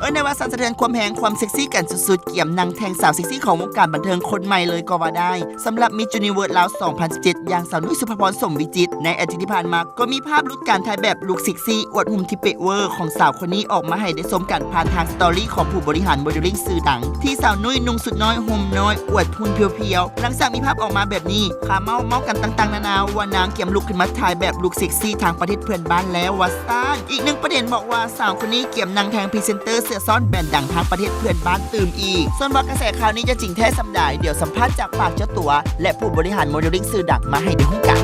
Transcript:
ເອີ້ນໄດ້ວ່າສັ່ນສະເທືອນຄວາມແຮງ ຄວາມເຊັກຊີກັນສຸດໆ, ກຽມນັ່ງແທ່ງສາວເຊັກຊີຂອງວົງການບັນເທີງຄົນໃໝ່ເລີຍກໍວ່າໄດ້. ສຳລັບ Miss Universe ລາວ ສອງພັນສິບເຈັດ ຢ່າງສາວນຸ້ຍ ສຸພາພອນ ສົມວິຈິດ ໃນອາທິດທີ່ຜ່ານມາ ກໍມີພາບລຸດການຖ່າຍແບບລຸກເຊັກຊີອວດຫຸ່ມທີ່ເປະເວີຂອງສາວຄົນນີ້ອອກມາໃຫ້ໄດ້ຊົມກັນຜ່ານທາງສະຕໍຣີຂອງຜູ້ບໍລິຫານໂມເດລລິງຊື່ດັງ ທີ່ສາວນຸ້ຍນຸ່ງຊຸດນ້ອຍ ຫົ່ມນ້ອຍ ອວດຫຸ່ນພຽວໆ. ຫຼັງຈາກມີພາບອອກມາແບບນີ້ ຂ່າວເມົາເວົ້າກັນຕ່າງໆນານາວ່ານາງກຽມລຸກຂຶ້ນມາຖ່າຍແບບລຸກເຊັກຊີທາງປະເທດເພື່ອນບ້ານແລ້ວວ່າຊັ້ນ. ອີກໜຶ່ງປະເດັນບອກວ່າສາວຄົນນີ້ກຽມນັ່ງແທ່ງພຣີເຊັນເຕີເສື້ອຊ້ອນແບຣນດັງທາງປະເທດເພື່ອນບ້ານຕື່ມອີກ. ສ່ວນວ່າກະແສຂ່າວນີ້ຈະຈິງແທ້ສ່ຳໃດ, ດຽວສຳພາດຈາກປາກເຈົ້າຕົວ ແລະ ຜູ້ບໍລິຫານໂມເດລລິງຊື່ດັງມາໃຫ້ໄດ້ຮູ້ກັນ.